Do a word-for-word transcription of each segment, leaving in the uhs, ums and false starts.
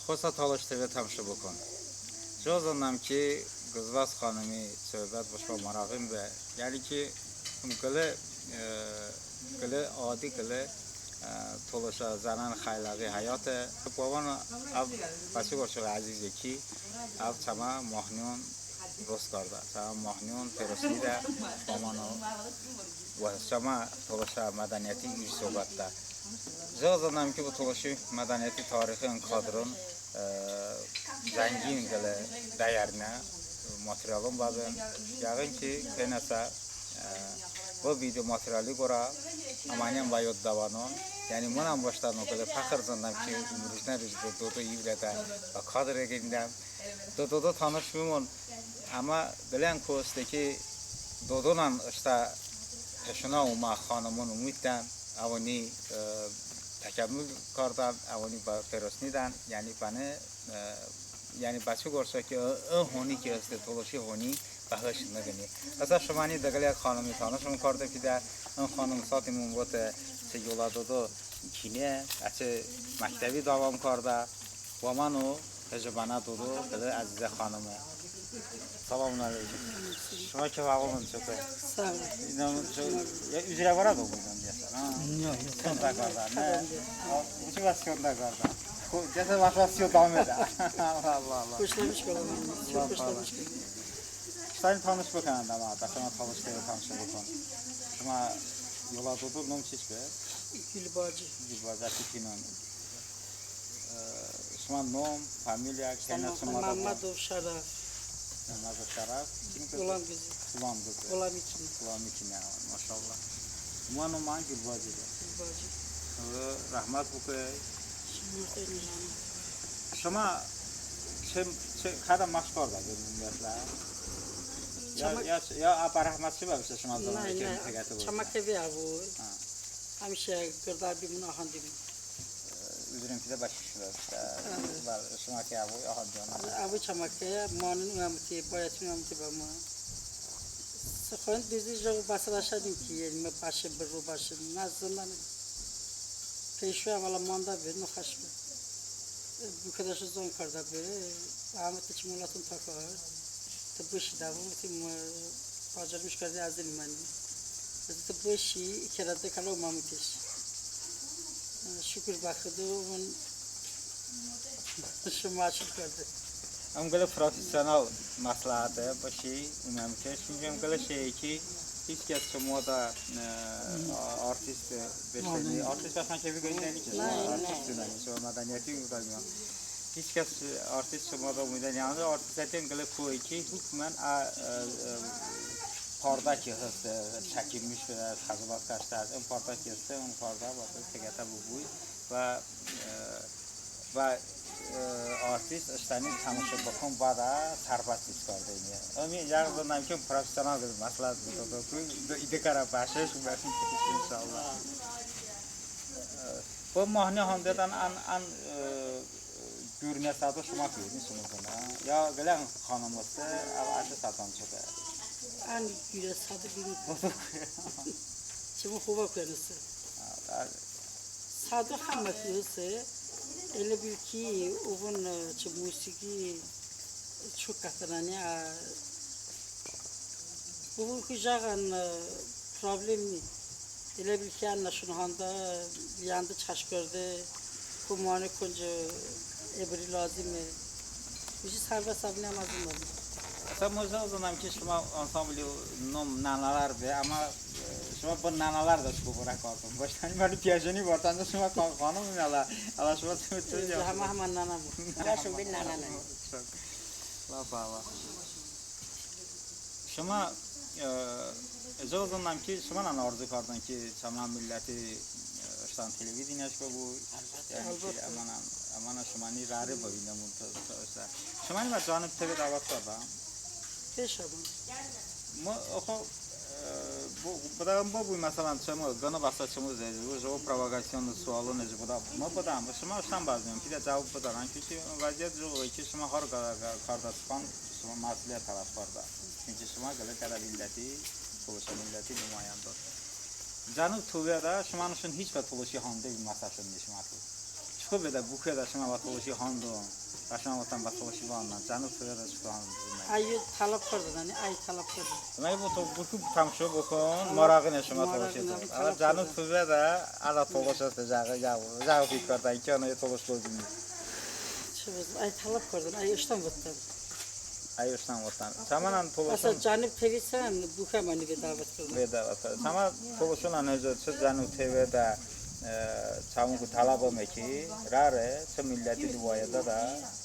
Xosə Tolış TV təmşo bıkən. Jıqo zındəm ki, Qızbaz xanımi sohbət bo şımə marağin be. Yəni ki, ım qılə, e, qılə adi qılə, e, tolışə zənən xəyləği həyote. Bəvon əv bəçəy qorə əzize ki, əv çəmə mahniyon rost kardə, çəmə mahniyon perosnidə, bəvon əv və çəmə tolışə mədəniyyəti irso qətdə. Jıqo zındəm ki, bo tolışi mədəniyyəti tarixi ın kadron, e, zəngin qılə dəyərinə materialon bəbe. Yəğin ki, peynəsə, e, bo video materiali qorə əməniyən bə yod dəvənon. Yəni mınən bəştə no qılə fəxr zındəm ki, ımrujnə ruji Dodo i vırədə bə kadr eqındəm. Dodo tanış bımon, əmə qıləyən ko heste ki, Dodonən ıştə peşonə omə xanımon omeydən, əvoni, e, təkəmmül kardən, əvoni bə perosnidən, yəni bənə, e, yəni bəçəy qorə ki, ı, ı honi ki heste, tolışi honi bə hış nıqıni. Isə şıməni dı qılə xanımi tanışımon kardə pidə, ın xanım satimon vote, çı yolə Dodo kinə, əçəy məktəbi dəvom kardə. Bəmə no hıcı bənə Dodo, qılə əzizə xanıme. Səlamun əleykum. Şımə kef-əhvalon çoke? Sağ ol. İnam, ya, üzrə vırədə bıbun, deyəsən, ha? Yox, yox. Sonda kardə, nə? Xəbərim yox. Ha, bu ki, bəs sonda kardə. Ko, deyəsən, bəs, bəs, yox, dəvom edə. Allah, Allah, Allah. Xoşlamış oldum. Çox xoşlamış oldum. Şıməni tanış bıkən, əmə, bəştə Tolış TV tanış bıkən. Şımə yolə Dodo, nom çiç be? Gülbacı. Gülbacı, əçəy kinon? E, şımə nom, familiya, kəynə şımə Məmmədov Şərəf. Məmmədov Şərəf. Kim qızı? Qulam qızı. Qulam qızı. Qulam kinə. Qulam kinə, maşallah. Mıno nom Gülbacı be. Gülbacı. E, rəhmət bıkə. Şımə Şımə çı, çı, çı, kədə məşğul kardə, ümumiyyətlə? Ya, çəmə- ya, ya, a, bə rəhmət çı bəbe, şımə zəmonədə ki, təqəti bıkə. Çəməkəvi əvoy. Ha. Həmişə qırdə bimon, ahandimon. E, üzrım, pidə bəşi şudə. Bəli. Bəli, şımə ki əvoy, ahandimon. Əvoy çəməkə, manin uəmıti, bayətin uəmıti bəmə. Sıxan bizi jıqo bəsə ləşənim ki, yəni mı bəşe bırro bəşe, nə zındəni. Peşo əvvələ mandə be, noxəş be. Bu kadar zıvon kardə be, əmə tı çı mıləton təkəy, tı bışi dəvon, tı mı bacarmış karde əzıni məni. Tı bışi, i kərə dı kərə oməm tış. Şukur bə Xıdo, ımon şımə şukur karde. Im qılə professional məsləhəte, bışi, uməm tış, çünki ım qılə şeye ki, hiç kəs şımə də, e, a-, artist, e, beşəni, artist bəştən kefi qıydəni ki, şımə artist, şımə mədəniyyəti uğraşan. Hiç kəs artist şımə də umeydən, yəni artistəti ım qılə koye ki, hukmən, a, e, e, parda ki heste, çəkilmiş, e, xəcolət kəşdə, ım parda ki heste, ım parda, bax, teqətə bıbu və, e, və, e, artist ıştəni təmoşo bıkən bədə sərbəst his kardəni. Im yəğın zındəm ki, professional bir məsləhət bıdə ki, i dı kərə bəşe, şuməşin, inşallah. E, bı mahni handedən ən, ən, e, gürə sədo şımə kuye, şımə kuye, ya qıləyən xanım heste, əv, əçəy sədən çəte? Ən gürə sədo bımi kuye. Çımı xobə kuyenıse. Sədo həmə kuyenıse, elə bil ki, əvon, e, çı musiqi çok qətənəni, e, əvon ki jəqo, e, problem ni. Elə bil ki, ənəşon handə, yəndı çəş kardə, ko mane konco, e, biri lozime. Hiç sərbəst əv nəməzin. Əslən, mı zındəm ki, şımə ansambli nom Nənələr be, əmma, e, şımə bı nənələr də şıko bırə kardə. Bəştəni məni piyəşəni vardə, şımə xanım, hələ, hələ şımə çı, çı, həmə, həmə nənə bu. Yaşım bir nənə. Lap əla. Şımə, e, icozə zındəm ki, şımənən arzu kardən ki, çəmə milləti, e, ıştən televideniyaş bıbu, yəni ki, əlbəttə, əmənən, əmənən şıməni rəri bıvinəmon tı, tı, ıştə. Şıməni bə Canib TV dəvət kardən? Peşəmon. Mı, oxo, e, bu, bıdəm bıbu, məsələn, çımı, qını bəsə çımı zədə, bu, jıqo provokasion sualon, jıqo bıdəm, mı bıdəm, şımə ıştən bəzıniyon, pidə cəvob bıdənən, çünki vəziyyət jıqoye ki, şımə har qa-, qa-, kardə sıxan, şımə məsuliyyət tərəf kardə. Çünki şımə qılə kədə milləti, tolışə milləti numayəndo. Canib TVyədə şımənışon hiç və tolışi hande bilməsəşon nişmə ku. Çoko bedə, Bokuədə şımə bə tolışi handon, bə şımə votən bə tolışi bandən, cənu tıvədə çoko handon? Əyo tələb kardən, əni əy tələb kardən. Deməli, bo to Boku təmşo bıkən, marağine şımə tolışi. Marağine, tələb kardən. Cənu tıvədə, ədə tolış heste, jıqo, jıqo, jıqo fik kardən ki, ənə tolış lozim ni. Çı bızın, əy tələb kardən, əy ıştən votdən. Əy ıştən votdən. Çəmənən tolışon. Məsələn, cənu tıvədə sən, Bokuə məni be dəvət kardən. Be dəvət kardən. Çəmə tolışonən, əncəx çı cənu tıvədə, e, çəvonku tələb ome ki, rare, çı milləti dı vayədə də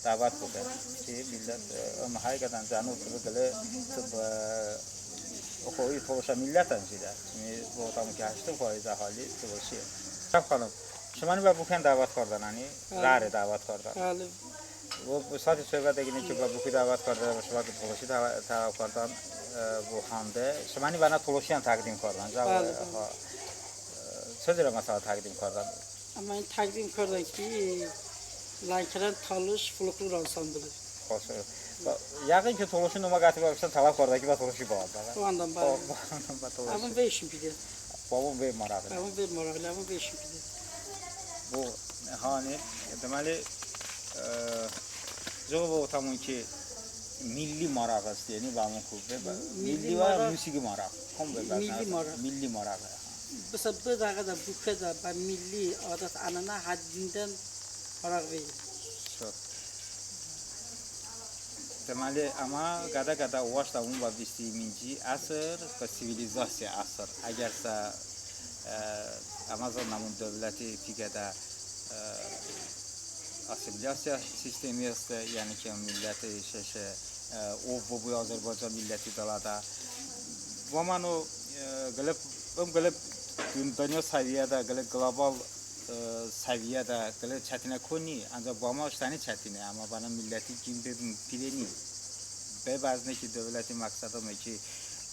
dəvət bıkən. Ki millət, e, ım həqiqətən cənu tıvə qılə, tıvə, e, xoy tolışə millətən jidə. Çımı votəmon ki, həştod faiz əhali tolışiye. Şəv xanım, şıməni bə Bokuən dəvət kardənəni, bəli, rare dəvət kardən. Bəli. Bo, bo səti söhbət eqıne ki, bə Boku dəvət kardə, bə şımə tolışi tə-, tələb kardən, e, bo hande. Şıməni bənə tolışiyən təqdim kardən, jıqo? Bəli, bəli. Ha. E, çı curə məsələ təqdim kardən? Əmə ın təqdim kardən ki, Lənkəran Tolış folklor ansamblı. Xoş. Bə, yəğın ki, tolışi nomə qəte bəpeştən tələb kardə ki, bə tolışi bəvəndə, hə? Bəvəndən, bəli. Bə, bəvəndən bə tolışi. Əvon vey şin pidə. Bəvon vey maraqlı. Əvon vey maraqlı, əvon vey şin pidə. Bo, hani, deməli, e, jıqo bıvotəmon ki, milli maraq heste, yəni bəmıku be, bə, milli maraq. Milli və musiqi maraq. Kom be, milli maraq. Milli maraq. Məsələn, bı dəğədə, Bokuədə bə milli adət-ənənə həddindən maraq vey. Çok. Deməli, əmə qədə-qədə ovaştəmon bə vist iminci əsr, bə sivilizasiya əsr. Əgərsə, e, əmə zınəmon dövləti tiqədə, e, assimilyasiya sistemi heste, yəni ki, milləti şe-şe, e, ov bıbu Azərbaycan milləti dılədə. Bəmə no, e, qıləy, ım qıləy dın-, dınyo səviyyədə, qıləy qlobal, e, səviyyədə qıləy çətinə ko ni, əncəx bəmə ıştəni çətine, əmə bənə milləti qin bedəmon, pidə ni. Be bəzne ki, dövləti məqsəd ome ki,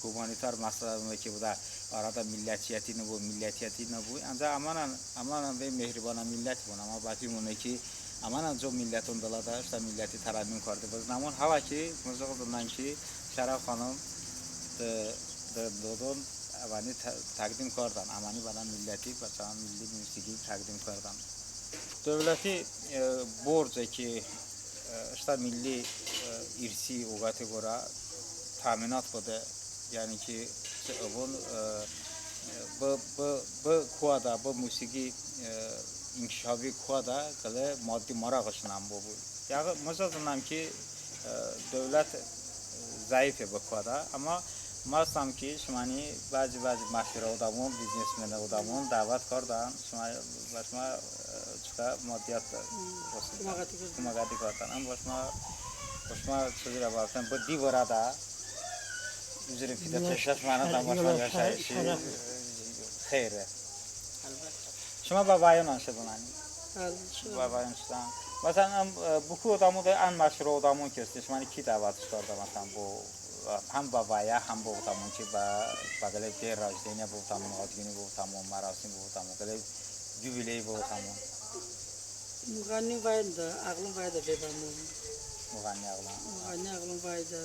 humanitar məsələ ome ki, bıdə arədə millətiyyəti nıbu, millətiyyəti nıbu. Əncəx əmənən, əmənən vey mehribonə millətimon, əmə bəpimone ki, əmənən co milləton dılədə ıştə milləti tərənnüm karde bıznəmon. Hələ ki, mı jıqo zındəm ki, Şərəf xanım de, de, dodon əməni tə-, təqdim kardən, əməni bənə milləti, bə çəmə milli musiqi təqdim kardən. Dövləti, e, borce ki, e, ıştə milli, e, irsi oqəte qorə təminat bıdə, yəni ki, çı ıbon, e, bı, bı, bı koədə, bı musiqi, e, inkişafi koədə qıləy maddi marağışonən bıbu. Yəni, mı jıqo zındəm ki, e, dövlət, e, zəife bı koədə, əmma mı hastəm ki, şıməni bəzi, bəzi məşhurə odəmon, biznesmenə odəmon dəvət kardən, şımə, bə şımə, e, çokə maddiyyat, hmm, rosnitən, koməqəti kardən. Koməqəti kardən. Əmma bə şımə, bə şımə çı curə bəvotəm, bı di vırədə, üzr pidə, peşkəş məni, bə şımə yaşayışi xeyre. Şımə bə vəyonən şedənən? Bəli, şedənən. Bə vəyonən şedənən. Məsələn, ım, e, Boku odəmondə ən məşhur odəmon ki heste, şıməni ki dəvətış kardə, məsələn, bo, e, həm bə vəyə, həm bıvotəmon ki, bə, bə qıləy день рождения bıvotəmon, ad günü bıvotəmon, mərasim bıvotəmon, qıləy yubiley bıvotəmon? Muğənni vəyədə, əğlon vəyədə vey bəmon. Muğənni əğlon. Muğənni əğlon vəyədə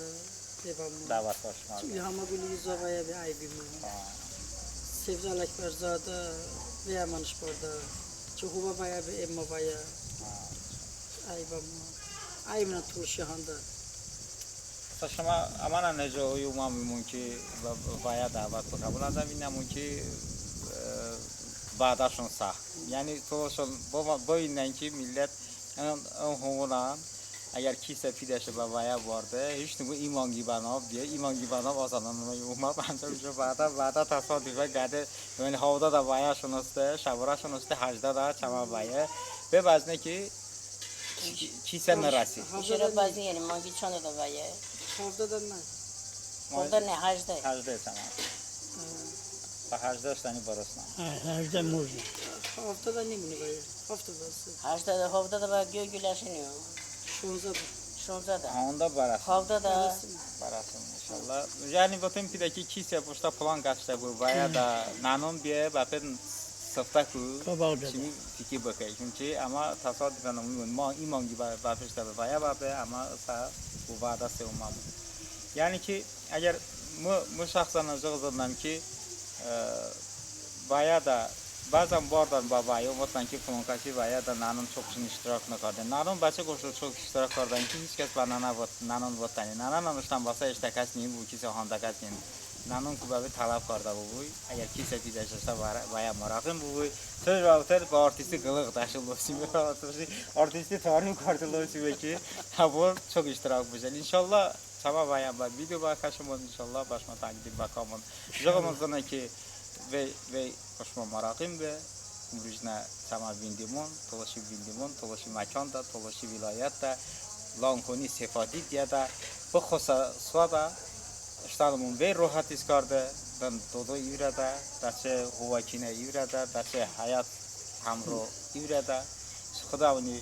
vey bəmon. Dəvət bəşmə. İlhomə Quliyeva vəyə be, əy bimon. Ha. Sevda Ələkbərzadə vey əmənış bardə. Çehovə vəyə be, Emma vəyə. Ha. Əy bəmon. Əy ımənən tolışi handə. Sa şımə əmənən necə oy oməmon ki, və-, vəyə dəvət bıkə. Bınədə vinəmon ki, e, vədəşon sə. Yəni tolışon bı-, bıvinən ki, millət ın, ın hovonən, əgər kisə pidəşe bə vəyə barde, hiç nıbu, i manqi bənav biye, i manqi bənav az ənənəy omə, əncəx vədə, vədə təsadufən qəde, yəni havdədə vəyəşon heste, şəvırəşon heste, həjdədə çəmə vəyə. Be bəzne ki, ki-, kisə nırəsi. Şəvırə bəzne, yəni manqi çandədə vəyə? Havdədə ne. Havdədə ne, həjdə. Həjdə çəmə. Hı. Bə həjdə ıştəni bırosnən. Hə, həjdə можно. Havdədə nimone vəyə. Havdədə ıştə. Həjdədə, havdədə bə göy güləşin yo. Şonzədə. Şonzədə. Ha, onda bərəsin. Havdədə. Bərəsin. Bərəsin, inşallah. Yəni, bıtın pidə ki, kisə boştə plan qəştə bu, vəyədə nənon biye, bəpe sıftəku. Çimi fiki bıkə. Çünki əmə təsadufən, əmə i manqi bə-, bəpeştə bə vəyə bəbe, əmə sə bu vədə se oməmon. Yəni ki, əgər mı, mı şəxsən jıqo zındəm ki, e, vəyədə Bəzən bardən bə vəyo votdən ki, filonkəsi vəyədə nənon çoki iştirak nıkardə. Nənon bəçəy qoroş çoki iştirak kardən ki, hiç kəs bə nənə vot-, nənon votdəni. Nənonən ıştən bəsə heçə kəs nibu ki, səhandə kəs nibu. Nənon ku bəbe tələb kardə bıbu. Əgər kisə pidəşə vəyə marağin bıbu, söz bə votən bə artisti qılığ dəşe lozime, artisti tarif karde lozime ki, həvor çoki iştirak bıkən. İnşallah, çəmə vəyə bə video bəkəşəmon, inşallah, bəşmə təqdim bəkamon. Jıqomon zınə ki, vey, vey bə şımə marağin be, ımrujnə çəmə vindemon, tolışi vindemon, tolışi məkanədə, tolışi vilayətədə, Lankoni Sefadi diyədə, bı xosə soədə, ıştənımon vey rohət his kardə, dən dodo i vırədə, dəçe hovəkinə i vırədə, dəçe həyat həmro i vırədə. Xıdo əvoni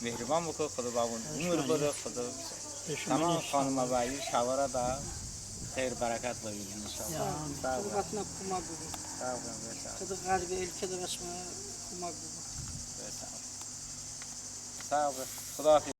mehribon bıko, Xıdo bəvon umr bıdə, Xıdo təmom xanımə və i şəvərədə xeyr bərəkət bıvədo inşallah. Sağ olun. Xıdo bəvon komək bıko. Sağ olun, sağ olun. Xıdo ğəribə ölkədə bəşmə komək bıko. Sağ olun. Sağ olun. Xıdo